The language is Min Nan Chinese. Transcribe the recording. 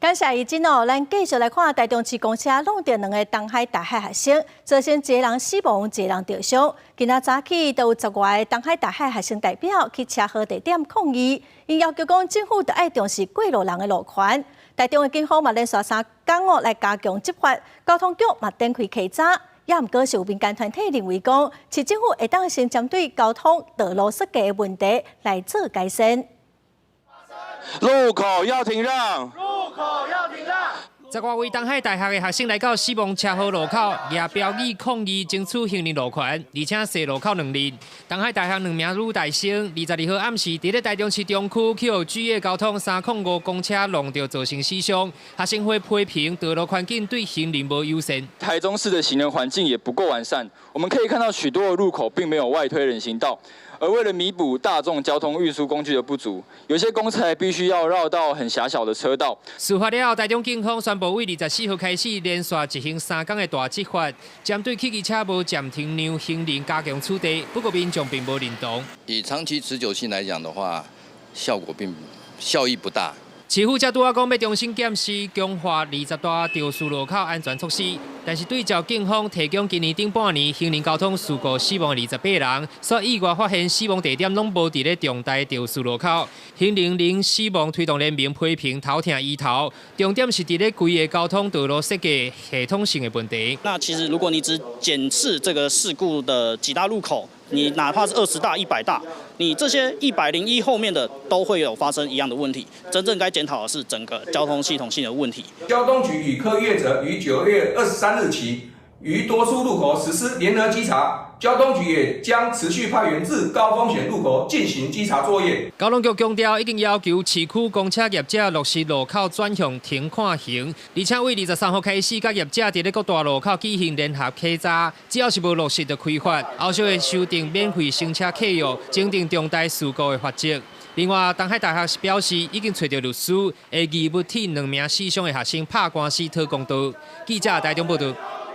感謝怡珍哦，咱繼續來看台中市公車挵著兩个東海大學學生，造成一个人死亡，一个人著傷。今仔早起都有十外个東海大學學生代表去車禍地點抗議，𪜶要求講政府著愛重視過路人的路權。台中的警方嘛連續3工哦來加強執法，交通局嘛展開稽查。也毋過是有民間團體認為講，市政府會當先針對交通道路設計的問題來做改善。路口要停讓。路口要停讓。十外位東海大學的學生來到死亡車禍路口，舉標語抗議爭取行人路權，而且踅路口2日。東海大學兩名女大生，22號暗時佇咧台中市中區去予巨業交通305公車挵著，造成死傷。學生會批評道路環境對行人無友善。台中市的行人環境也不夠完善，我們可以看到許多的路口並沒有外推人行道。而為了彌補大眾交通運輸工具的不足，有些公車還必須要繞到很狹小的車道。事發了後，台中警方宣布，對24號開始連續執行3工的大執法，針對汽機車無暫停讓行人加強取締。不過民眾並無認同。以長期持久性來講的話，效果並效益不大。市府才拄仔講欲重新檢視強化20大肇事路口安全措施，但是對照警方提供今年頂半年行人交通事故死亡28人，煞意外發現死亡地點攏無佇咧重大肇事路口。行人零死亡推動聯盟批評頭疼醫頭，重點是佇咧規个交通道路設計系統性的問題。那其實如果你只檢視這個事故的幾大路口，你哪怕是20大、100大，你這些101後面的都會有發生一樣的問題。真正該檢討的是整個交通系統性的問題。交通局與客業者於9月23日起，於多處路口實施聯合稽查。交通局也將持續派員至高風險路口進行稽查作業。交通局強調，已經要求市區公車業者落實路口轉向停看行，而且對23號開始，佮業者佇咧各大路口舉行聯合稽查，只要是無落實就開罰，後續會修訂免費乘車契約，訂定重大事故的罰則。另外，東海大學是表示，已經揣著律師，會義務替兩名死傷的學生拍官司討公道。記者台中報道。